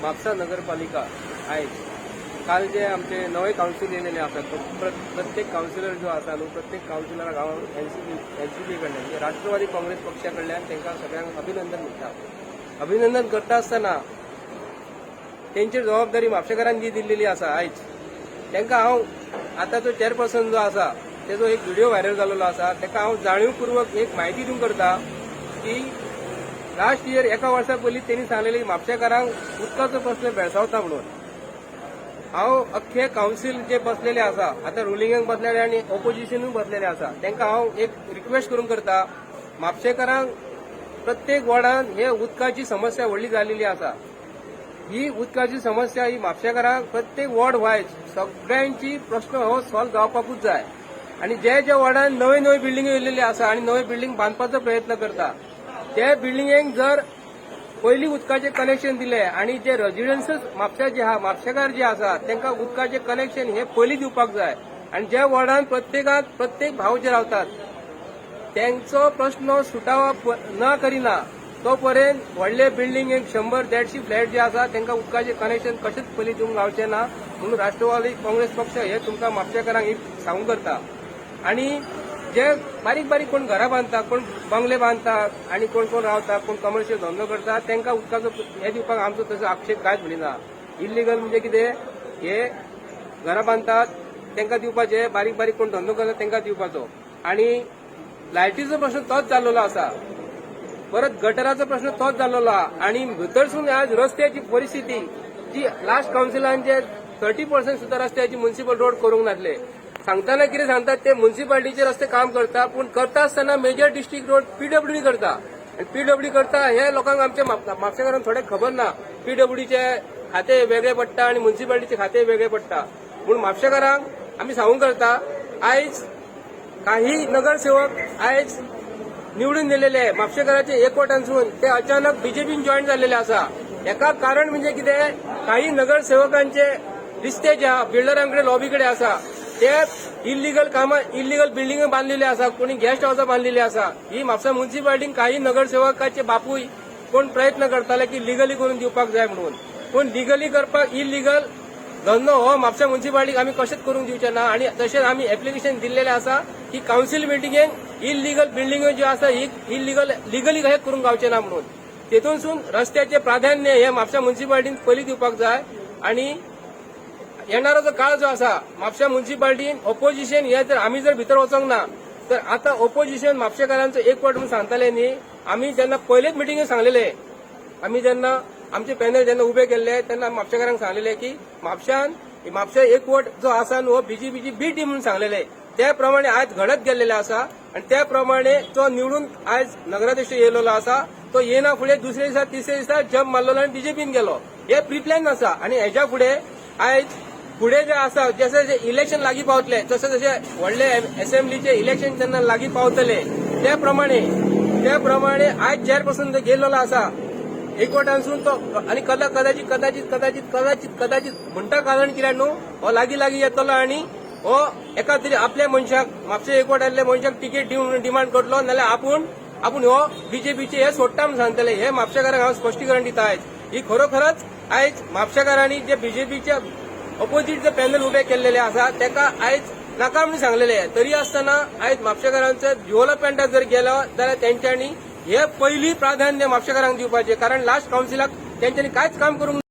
म्हापसा नगरपालिका आयज काल जे आमचे नवे कावन्सील येयलेले आसा, प्रत्येक कावन्सिलर जो आसा न्हू, प्रत्येक कावन्सिलराक हांव एनसीपी कडल्यान, म्हणजे राष्ट्रवादी काँग्रेस पक्षा कडल्यान तांकां सगळ्यांक अभिनंदन म्हणटा. अभिनंदन करता आसतना तेंचेर जबाबदारी म्हापशेकारान जी दिल्लेली आसा, आयज तांकां हांव आतां जो चेअरपर्सन जो आसा तेजो एक व्हिडिओ व्हायरल जाल्लो आसा, ताका हांव जाणीवपूर्वक एक म्हायती दिवंक करता की लास्ट इयर, एका वर्सा पयलीं तेणी सांगलेली म्हापशेकारांक उदकाचो प्रश्न बेळसावता म्हणून. हांव अख्खे कावन्सील जे बसलेले आसा, आतां रुलिंगाक बसलेले आनी ऑपोजिशनूय बसलेले आसा, तांकां हांव एक रिक्वेस्ट करूंक करता. म्हापशेकारांक प्रत्येक वॉर्डान हे उदकाची समस्या व्हडली जाल्लेली आसा. ही उदकाची समस्या ही म्हापशेकारांक प्रत्येक वॉर्ड वायज सगळ्यांची प्रश्न हो सॉल्व जावपाकूच जाय. आणि जे जे वॉर्डान नवे नवे बिल्डिंग येयलेली आसा आणि नवे बिल्डिंग बांदपाचो प्रयत्न करता, ते बिल्डिंगेक जर पयलीं उदकाचें कनेक्शन दिलें आणि जे रेजिडन्सीस म्हापशा जे आहा, म्हापशेकार जे आसा, तांकां उदकाचें कनेक्शन हे पयलीं दिवपाक जाय. आणि जे वॉर्डान प्रत्येकात प्रत्येक भाव जे रावतात तेंचो प्रश्न सुटावा न करिना तो पर्यंत व्हडले बिल्डिंग एक 100 150 फ्लॅट जे आसा तांकां उदकाचें कनेक्शन कशेंच पयलीं दिवंक गावचें ना म्हणून राष्ट्रवादी काँग्रेस पक्ष हे तुमकां म्हापशेकारांक एक सांगूंक करता. आणि जे बारीक बारीक कोण घरां बांदता, कोण बंगले बांदता आणि कोण कोण रावता, कोण कमर्शियल धंदो करता, तांकां उदकाचो हे दिवपाक आमचो तसो आक्षेप कांयच म्हणिना. इल्लिगल म्हणजे कितें, हे घरां बांदतात तांकां दिवपाचे, बारीक बारीक कोण धंदो करता तांकां दिवपाचो. आणि लायटीचो प्रश्न तोच जाल्लो आसा, परत गटराचो प्रश्न तोच जाल्लो आहा. आणि भितरसून आज रस्त्याची परिस्थिती जी लास्ट कावन्सिलान जे 30% सुद्दां रस्त्याची म्युन्सिपल रोड करूंक नासले. सांगतना कितें सांगतात ते, म्युन्सिपालिटीचे रस्ते काम करता, पूण करता आसतना मेजर डिस्ट्रिक्ट रोड पीडब्ल्यूडी करता आनी पीडब्ल्यूडी करता हे लोकांक, आमच्या म्हापशेकारांक थोडें खबर ना. पीडब्ल्यूडीचे खाते वेगळे पडटा आनी म्युन्सिपालिटीचे खाते वेगळे पडटा. पूण म्हापशेकारांक आमी सांगूंक करता, आयज काही नगरसेवक आयज निवडून दिलेले म्हापशेकाराचे एकवटांसून ते अचानक बीजेपीन जॉईन झालेले आसा. हेका कारण म्हणजे कितें, काही नगरसेवकांचे रिश्ते जे आहा बिल्डरांकडे, लॉबीकडे आसा, ते इल्लिगल कामां, इल्लिगल बिल्डिंग बांदलेले आसा, कोणी गेस्ट हावसां बांदलेली आसा. ही म्हापसा म्युन्सिपालिटीन काही नगरसेवकाचे बापूय कोण प्रयत्न करताले की लिगली करून दिवपाक जाय म्हणून, पूण लिगली करपाक इल्लिगल धंदो हो म्हापसा म्युन्सिपालिटीक आमी कशेंच करूंक दिवचे ना. आनी तशेंच आमी एप्लिकेशन दिल्लेलें आसा की कावन्सील मिटिंगेक इल्लिगल बिल्डिंगो ज्यो आसा ही इल्लिगल लिगली कशें करूंक गावचे ना म्हणून. तेतूनसून रस्त्याचें प्राधान्य हे म्हापसा म्युन्सिपालिटीन पयलीं दिवपाक जाय. आनी येणारो जो काळ जो आसा, म्हापशा म्युन्सिपालिटीन ऑपोजिशन हे जर आमी जर भितर वचोंक ना तर आतां ऑपोजिशन म्हापशेकारांचो एकवट म्हणून सांगताले न्ही, आमी जेन्ना पयलेच मिटिंगेक सांगलेले, आमी जेन्ना आमचे पॅनल जेन्ना उबे केल्ले तेन्ना म्हापशेकारांक सांगलेले की म्हापशान म्हापशा एकवट जो आसा न्हू हो बीजेपीची बी टीम म्हणून सांगलेले. त्या प्रमाणे आयज घडत गेल्लेले आसा. आणि त्या प्रमाणे जो निवडून आयज नगराध्यक्ष येयलेलो आसा, तो येना फुडें दुसऱ्या दिसा, तिसऱ्या दिसा जंप मारलेलो आनी बीजेपीन गेलो. हे प्रिप्लॅन आसा. आणि हेज्या फुडें आयज फुडें जे आसा, जशें जशें इलेक्शन लागीं पावतले, जशें जशें व्हडले असेंब्लीचे इलेक्शन जेन्ना लागीं पावतले, त्या प्रमाणे आयज चेअरपर्सन जो गेल्लो आसा एकवटांसून तो आनी कदाचित कदाचित कदाचित कदाचित कदाचित म्हणटा, कारण कित्याक न्हू, हो लागीं लागीं येतलो आनी हो एका तरी आपल्या मनशाक, म्हापशे एकवट आयिल्ल्या मनशाक तिकेट दिवन डिमांड करतलो, नाल्यार आपूण आपूण हो बीजेपीचे हे सोडटा म्हणून सांगतले. हे म्हापशेकारांक हांव स्पश्टीकरण दिता. आयज ही खरोखरच आयज म्हापशेकारांनी जे बीजेपीचे ऑपोजिट जे पॅनल उबे केल्लेले आसा तेका आयज नाका म्हणून सांगलेले. तरी आसतना आयज म्हापशेकारांचे डेव्हलपमेंटात जर गेलो जाल्यार तेंच्यांनी हे पयली प्राधान्य म्हापशेकारांक दिवपाचें, कारण लास्ट कावन्सिलाक तेंच्यांनी कांयच काम करूंक